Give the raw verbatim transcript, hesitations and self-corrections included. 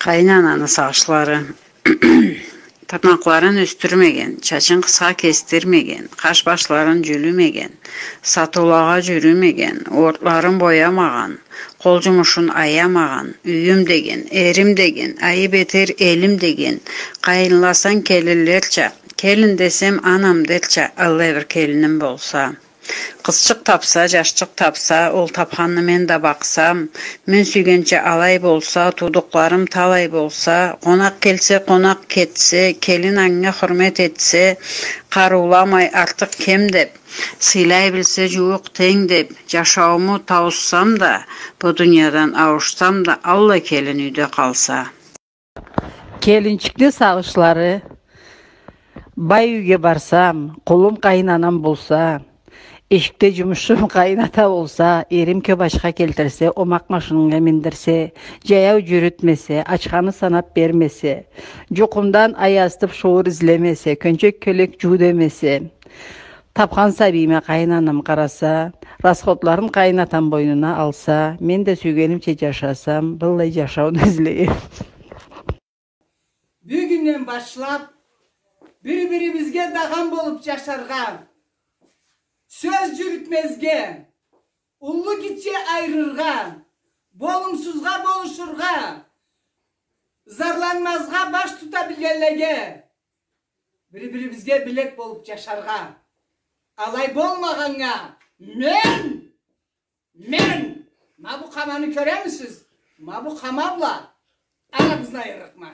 Къайын ананы сагъышлары. Тырнакъларын ёсдюрмеген, чачын къысха кесдирмеген, къаш-башларын джюлюмеген, сатыулагъа джюрюмеген, ортларын боямагъан, къол джумушун аямагъан, юйюм деген, эрим деген, айыб этер элим деген, къайынласанг келинлерча, келин десем анам дерча, аллай бир келиним болса. Къызчыкъ тапса, джашчыкъ тапса, ол тапханны мен да бакъсам, мен сюйгенча алай болса, туудукъларым талай болса, къонакъ келсе, къонакъ кетсе, келин анга хурмет этсе, къарыуламай артыкъ кем деб, сыйлай билсе джууукъ тенг деб, джашаууму тауссам да, бу дуниядан ауушсам да, аллай келин юйде къалса. Келинчикни сагъышлары. Бай юйге барсам, къулум къайын анам болса, эшикде джумушчум къайын ата болса, эрим кёб ашха келтирсе, омакъ машинге миндирсе, джаяу джюрютмесе, ачханы санаб бермесе, джукъумдан аяз этиб шуур излемесе, кёнчек кёлек джуу демесе, тапхан сабийиме къайын анам къараса, расходларын къайын атам бойнуна алса, мен да сюйгенимча джашасам, быллай джашауну излейме. Бюгюнден башлаб бир-бирибизге дагъан болуб джашаргъа, сёз джюрютмезге, уллу-гитче айырыргъа, болумсузгъа болушургъа, зарланмазгъа баш тута билгенлеге, бир-бирибизге билек болуб джашаргъа. Алай болмагъаннга мен, мен, ма бу къаманы кёремисиз? Ма бу къама бла арабызны айырырыкъма.